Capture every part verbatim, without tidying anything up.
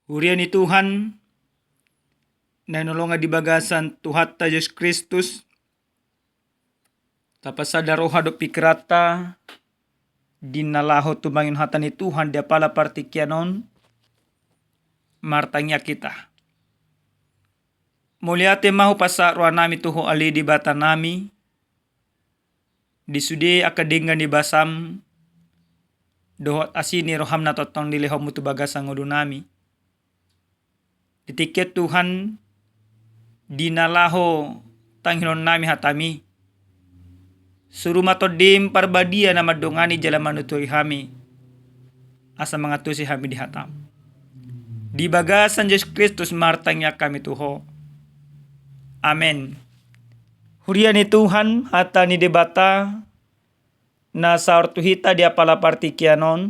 Huria ni Tuhan, na hinaholongan di bagasan Tuhanta Jesus Kristus, tapasada roha dohot pikiranta di na laho tumangion hata ni Tuhan di apala partingkian on. Martangiang hita. Mauliate ma hupasahat rohanami tu Ho ale Debatanami, di sude angka denggan ni basam dohot asi ni roham na tongtong dilehonmu tu bagasan ngolunami. Di tingki on Tuhan, di na laho tangihononnami hatami, suru ma Tondim Parbadia na mandongani jala manutuhon hami, asa mangantusi hami di hatam. Di bagasan Jesus Kristus martangiang hami tu Ho. Amen. Huria ni Tuhan, hata ni Debata na saor tu hita di apala partingkian on,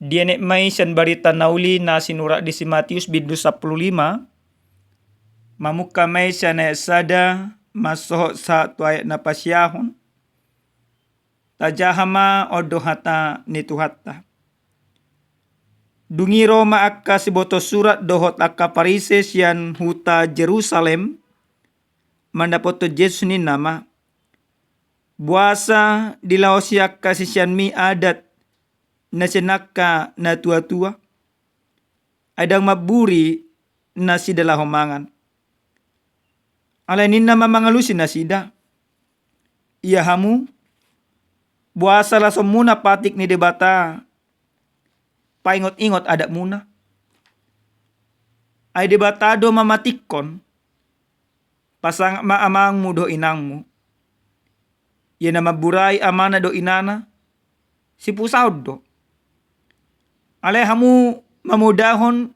dienet ma i sian Barita Na Uli na sinurat di si Matius bindu sampulu lima, mamungka ma i sian ayat sada mansohot sahat tu ayat na pasiahon. Tajaha ma, on do hata ni Tuhanta. Dung i ro ma angka siboto surat dohot angka Parise sian huta Jerusalem mandapothon Jesus, ninna ma: Boasa dilaosi angka siseanmi adat na sian angka natuatua? Ai ndang mamburi nasida laho mangan. Alai ninna ma mangalusi nasida: Ia hamu, boasa lasonmuna patik ni Debata paingotingot adatmuna? Ai Debata do mamatikkon. Pasangap ma amangmu dohot inangmu. Ia na mamburai amana dohot inana, sipusaon do. Alai hamu mamodahon,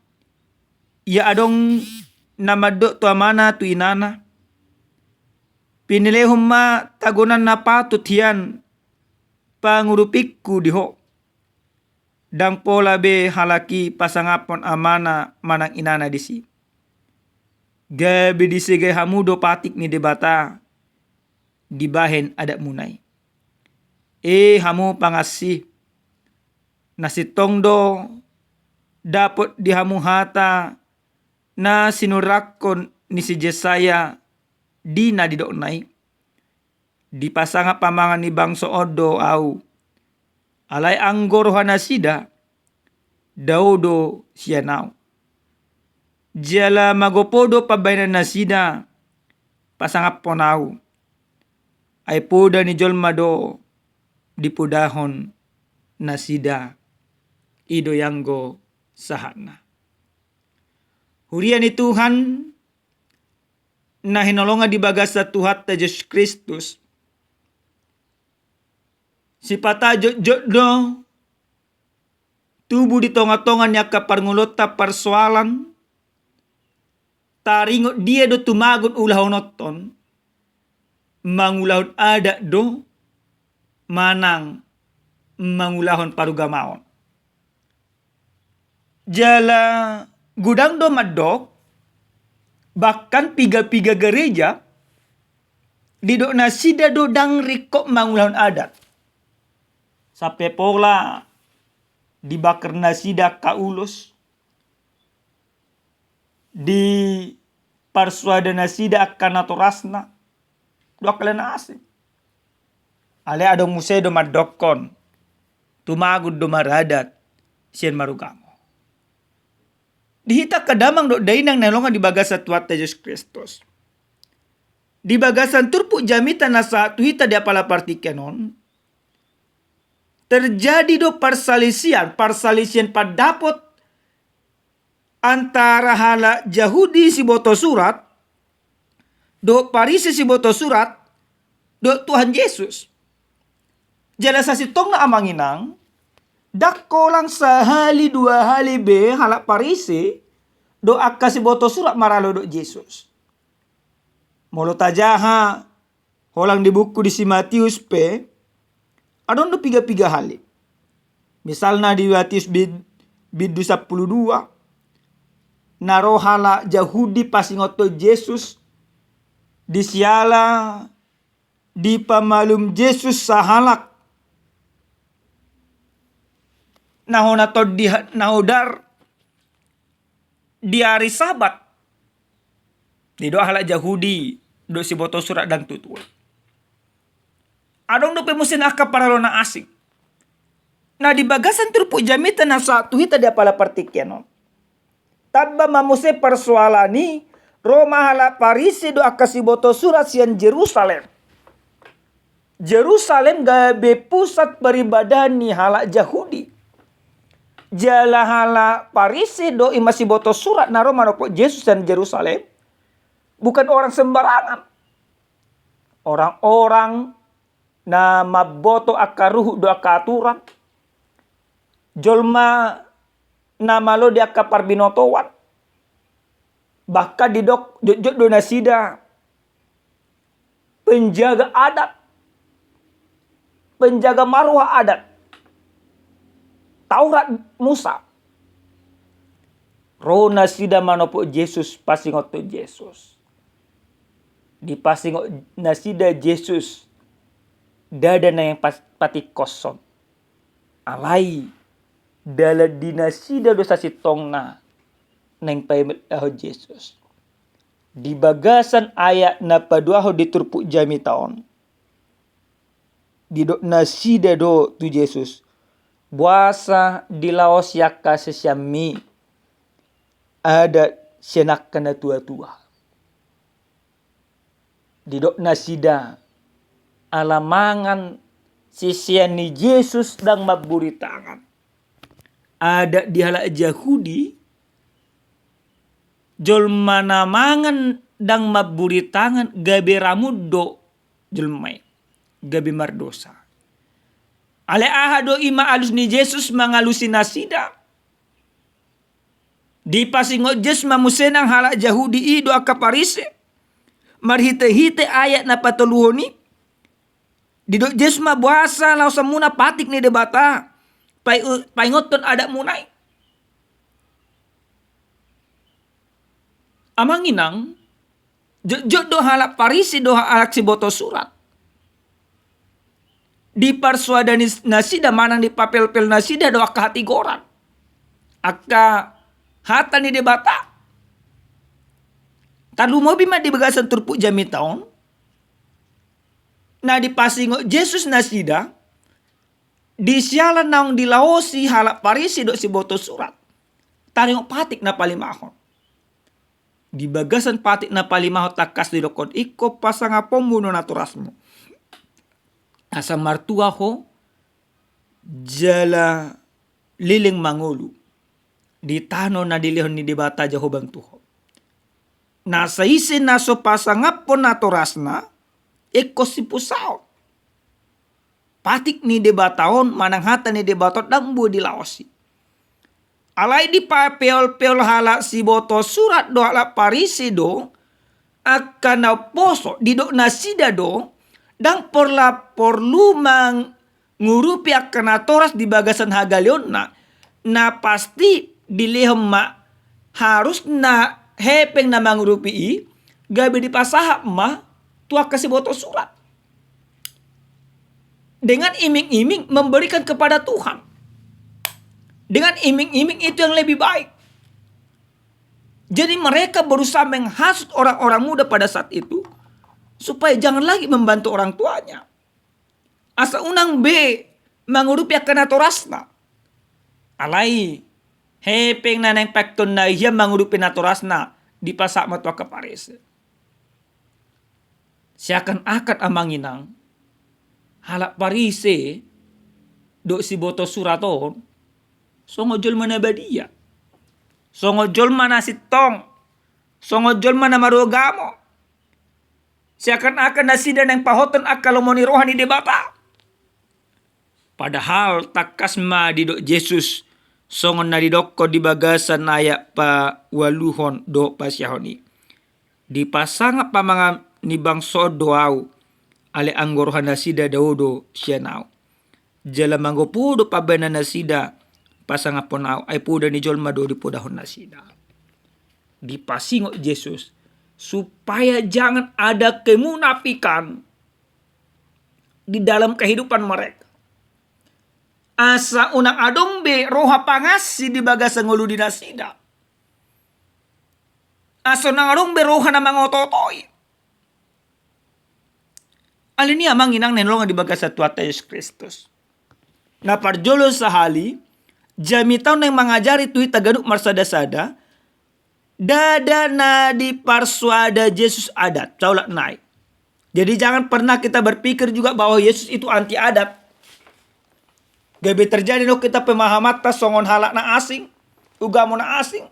ia adong na mandok tu amana tu inana: Pinilehon ma tagonan na patut hian pangurupingku di ho. Ndang pola be halak i pasangaphon amana manang inana disi. Gabe disegai hamu do patik ni Debata dibahen adatmuna i. E hamu pangansi, na sintong do dapot di hamu hata na sinurathon ni si Jesaya di na didokna i: Dipasangap pamangan ni bangso on do Ahu, alai anggo rohanasida dao do sian Ahu. Jala magopo do pambahenan nasida pasangaphon Ahu. Ai poda ni jolma do dipodahon nasida. I do i anggo sahatna. Huria ni Tuhan, na hinaholongan di bagasan Tuhanta Jesus Kristus, sipatajotjot do tubu di tongatonga ni angka parngoluonta parsoalan, taringot dia do tumagon ulahononton, mangulahon adat do manang mangulahon parugamaon. Jala godang do mandok, bahkan piga-piga gareja didok nasida do ndang ringkot mangulahon adat. Sampe pola dibakar nasida angka ulos, diparsuada nasida angka natorasna dohot angka na asing. Alai adong muse do mandokkon, tumagon do maradat sian marugamo. Di hita angka damang dohot dainang na hinaholongan di bagasan Tuhanta Jesus Kristus, di bagasan turpuk jamita na sahat tu hita di apala partingkian on, terjadi do parsalisian, parsalisian pandapot antara halak Jahudi siboto surat dohot Parise siboto surat dohot Tuhan Jesus. Jala sasintongna amang inang, ndang holan sahali dua hali be halak Parise dohot angka siboto surat maralo dohot Jesus. Molo tajaha holan di buku di si Matius pe, adong do piga-piga hali. Misalna di Matius bid-, bindu sampulu dua, na ro halak Jahudi pasingothon Jesus, di siala dipamalum Jesus sahalak na hona tondi ha-, na hodar, di ari Sabat. Didok halak Jahudi dohot siboto surat ndang tutu. Adong dope muse angka paralo na asing. Nah, di bagasan turpuk jamita na sahat tu hita di apala partingkian on, tamba ma muse parsoalan i, ro ma halak Parise dohot angka siboto surat sian Jerusalem. Jerusalem gabe pusat paribadahan ni halak Jahudi. Jala halak Parise dohot ima siboto surat na ro manopot Jesus sian Jerusalem bukan orang sembarangan. Orang-orang na mamboto angka ruhut dohot angka aturan. Jolma na malo di angka parbinotoan. Bahkan didok jotjot do nasida penjaga adat, penjaga marwah adat, Taurat Musa. Ro nasida manopot Jesus, pasingothon Jesus. Dipasingot nasida Jesus, ndada naeng pas-, patingkoshon. Alai dalan di nasida do sasintongna naeng paimahon Jesus. Di bagasan ayat na paduahon di turpuk jamita on, didok nasida do tu Jesus, boasa dilaosi angka siseanmi adat sian angka natuatua? Didok nasida, ala mangan sisean ni Jesus ndang mamburi tangan. Adat di halak Jahudi, jolma na mangan ndang mamburi tangan gabe ramut do jolma i, gabe mardosa. Alai aha do ima alus ni Jesus mangalusi nasida? Dipasingot Jesus ma muse nang halak Jahudi i dohot angka Parise. Marhitehite ayat na patoluhon i, didok Jesus ma, boasa laosanmuna patik ni Debata, pai-, paingothon adatmuna i? Amang inang, jotjot do halak Parise dohot halak siboto surat. Diparsoada ni nasida manang dipapeopeo nasida do angka hatigoran, angka hata ni Debata. Tarlumobi ma di bagasan turpuk jamita on, na dipasingot Jesus nasida, di siala naung dilaosi halak Parise dohot siboto surat, taringot patik na palimahon. Di bagasan patik na palimahon tangkas didokkon, ingkon pasangaponmu do natorasmu, asa martua ho jala leleng mangolu di tano na dilehon ni Debata Jahowa tu ho. Na saise na so pasangaphon natorasna, ingkon sipusaon. Patik ni Debata on manang hata ni Debata on ndang boi dilaosi. Alai dipapeopeo halak siboto surat dohot halak Parise do angka na umposo, didok nasida do, ndang porlu, porlu mangurupi angka natoras di bagasan hagaleonna. Na pasti dilehon ma, harusna hepeng na mangurupi i gabe dipasahat ma tu angka siboto surat. Dengan iming-iming memberikan kepada Tuhan. Dengan iming-iming itu yang lebih baik. Jadi mereka berusaha menghasut orang-orang muda pada saat itu supaya jangan lagi membantu orang tuanya. Asa unang be mangurupi angka natorasna. Alai hepeng na naeng paingothon na i hian mangurupi natorasna, dipasahat ma tu angka Parise. Seakan-akan amang inang, halak Parise dohot siboto surat on songon jolma na badia, songon jolma na sintong, songon jolma na marugamo. Seakan-akan nasida naeng pahothon angka lomo ni roha ni Debata. Padahal tangkas ma didok Jesus, songon na didokkon di bagasan ayat paualuhon dohot pasiahon i. Dipasangap pamangan ni bangso on do Ahu, alai anggo roha nasida dao do sian Ahu. Jala manggo poda pambahenan nasida pasangaphon Ahu, ai poda ni jolma do dipodahon nasida. Dipasingot Jesus supaya jangan ada kemunafikan di dalam kehidupan mereka. Asa unang adong be roha pangansi di bagasan ngolu ni nasida. Asa unang adong be roha na mangoto-otoi. Alani i amang inang na hinaholongan di bagasan Tuhanta Jesus Kristus, na parjolo sahali, jamita on naeng mangajari tu hita ganup marsada-sada, ndada na diparsoada Jesus adat, saulak nai. Jadi jangan pernah kita berpikir juga bahwa Yesus itu anti adat. Gabe terjadi do hita pemahamanta songon halak na asing, ugamo na asing.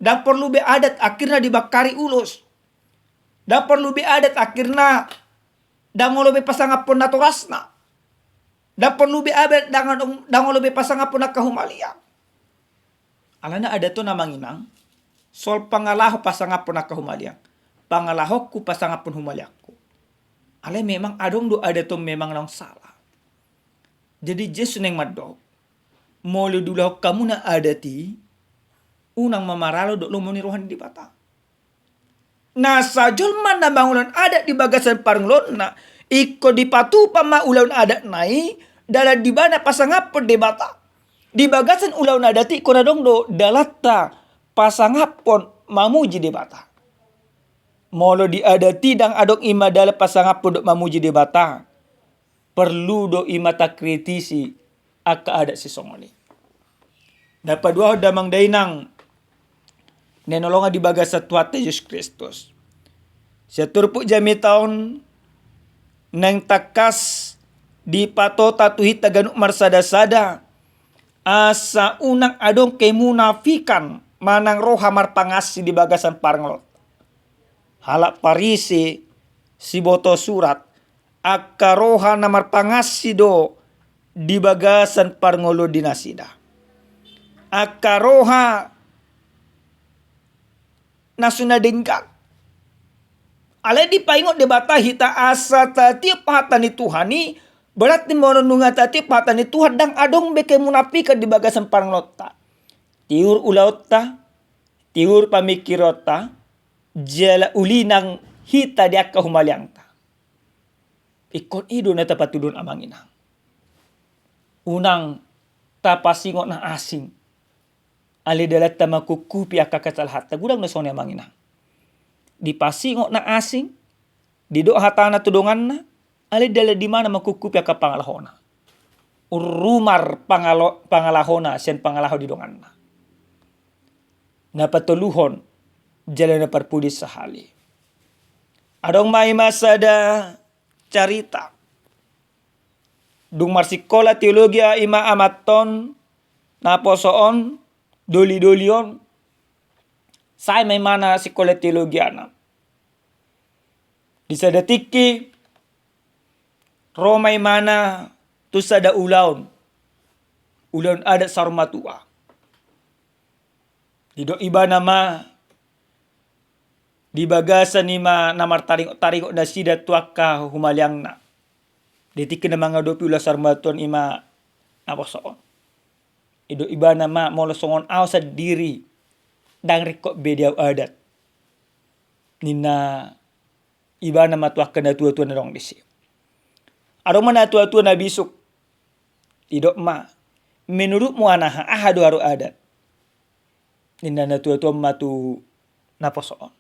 Ndang porlu be adat, akhirna dibangkari ulos. Ndang porlu be adat, akhirna ndang olo be pasangaphon natorasna. Ndang porlu be adat, ndang, ndang olo be pasangaphon angka humaliang. Alana adat on amang inang, soal pangalaho pasangaphon angka humaliang, pangalahongku pasangaphon humaliangku. Alai memang adong do adat on memang naung sala. Jadi Jesus naeng mandok, molo diulahon hamuna adat i, unang ma maralo dohot lomo ni roha ni Debata. Na sajolma na mangulahon adat di bagasan parngoluonna, ingkon dipatupa ma ulaon adatna i, dalan di ibana pasangaphon Debata. Di bagasan ulaon adat i ingkon adong do dalanta pasangaphon mamuji Debata. Molo di adat i ndang adong i ma dalan pasangaphon dohot mamuji Debata, porlu do i ma takritisi angka adat sisongon i. Na paduahon damang dainang na hinaholongan di bagasan Tuhanta Jesus Kristus, sian turpuk jamita on naeng tangkas dipatota tu hita ganup marsada-sada, asa unang adong kemunafikan manang roha marpangansi di bagasan parngoluon. Halak Parise, siboto surat, angka roha na marpangansi do di bagasan parngoluon di nasida. Angka roha na so na denggan. Alai dipaingot Debata hita asa tatiop hata ni Tuhan i, berarti molo nunga tatiop hata ni Tuhan, ndang adong be kemunafikan di bagasan parngoluonta. Tiur ulaonta, tiur pamingkironta, jala uli nang hita di angka humaliangta. Ingkon i do na tapatuduhon amang inang. Unang tapasingot na asing, alai dalanta mangkuphupi angka kesalahanta. Godang do songon i amang inang. Dipasingot na asing, didok hatana tu donganna, alai dalan di ibana mangkuphupi angka pangalahona. Urrumar pangalo-, pangalahona sian pangalaho di donganna. Na patoluhon, jala na parpudi sahali, adong ma i ma sada carita. Dung marsikola teologia i ma amanta on, naposo on, doli-doli on, sae ma imana sikola teologiana. Di sada tingki, ro ma imana tu sada ulaon, ulaon adat saur matua. Didok ibana ma, di bagasan i ma na martaringot-taringot nasida tu angka humaliangna. Di tingki na mangadopi ulaon saur matua on i ma naposo on. Didok ibana ma, molo songon au sandiri, ndang ringkot be di au adat, ninna ibana ma tu angka natua-tua na adong disi. Adong ma natua-tua na bisuk. Didok ma, menurutmu anaha, aha do haru adat? Ninna natua-tua on ma tu naposo on,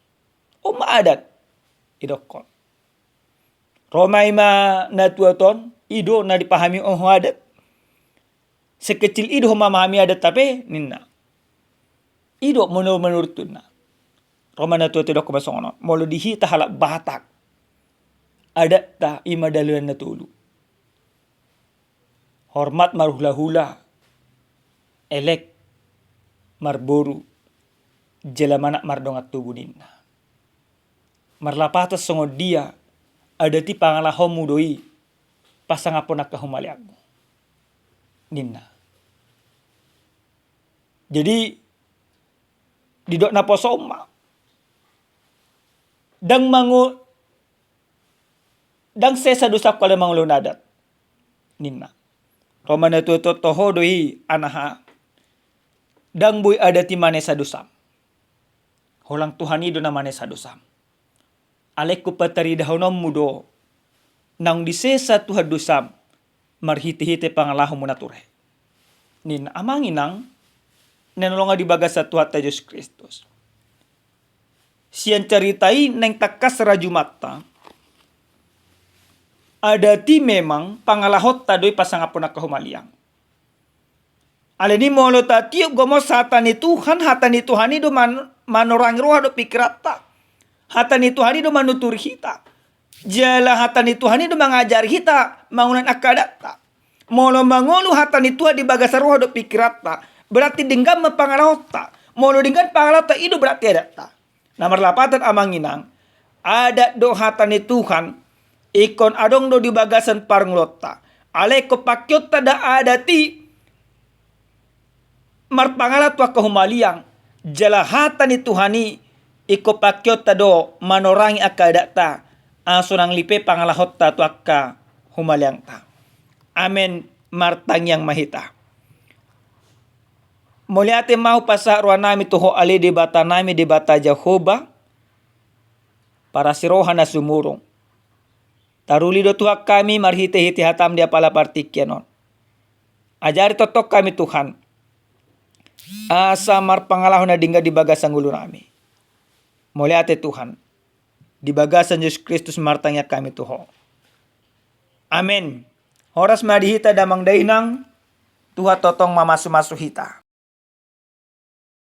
on ma adat, didokkon. Ro ma i ma natua-tua on, i do na dipahami ho adat? Sekecil i do ho mamahami adat hape, ninna. I do menurut, menurutku, ninna. Ro ma natua-tua, didokkon ma songon on, molo di hita halak Batak, adatta i ma dalan na tolu. Hormat marhula-hula, elek marboru, jala manat mardongan tubu, ninna. Marlapatan songon dia, adat i pangalahomu do i pasangaphon angka humaliangmu, ninna. Jadi, didok naposo on ma, ndang mangu-, ndang sesa dosangku alai mangulahon adat, ninna. Ro ma natua-tua on, toho do i anaha, ndang boi adat i manesa dosam. Holang Tuhan i do na manesa dosam. Alai ingkon pataridahononmu do naung disesa Tuhan dosam marhite-hite pangalahomu na ture, ninna. Amang inang na hinaholongan di bagasan Tuhanta Jesus Kristus, sian carita i naeng tangkas rajumanta, adat i memang pangalahonta do i pasangaphon angka humaliang. Alani i molo tatiop gomos hata ni Tuhan, hata ni Tuhan i do man-, manorangi roha dohot pingkiranta. Hata ni Tuhan i do manuturi hita. Jala hata ni Tuhan i do mangajari hita mangulang angka adatta. Molo mangolu hata ni Tuhan di bagasan roha dohot pingkiranta, berarti denggan ma pangalahonta. Molo denggan pangalahonta, i do berarti adatta. Na marlapatan amang inang, adat dohot hata ni Tuhan ingkon adong do di bagasan parngoluonta. Alai ingkon pakeonta da adat i marpangalaho tu angka humaliang, jala hata ni Tuhan i ingkon pakeonta do manorangi angka adatta, asa unang lipe pangalahonta tu angka humaliangta. Amen. Martangiang ma hita. Mauliate ma hupasahat rohanami tu Ho ale Debatanami, Debata Jahowa, parasi roha na sumurung. Taruli do Tuhan hami marhitehite hatam di apala partingkian on. Ajari tongtong hami Tuhan, asa marpangalaho na denggan di bagasan ngolunami. Mauliate Tuhan. Di bagasan Jesus Kristus martangiang hami tu Ho. Amen. Horas ma di hita damang dainang, Tuhan tongtong mamasumasu hita.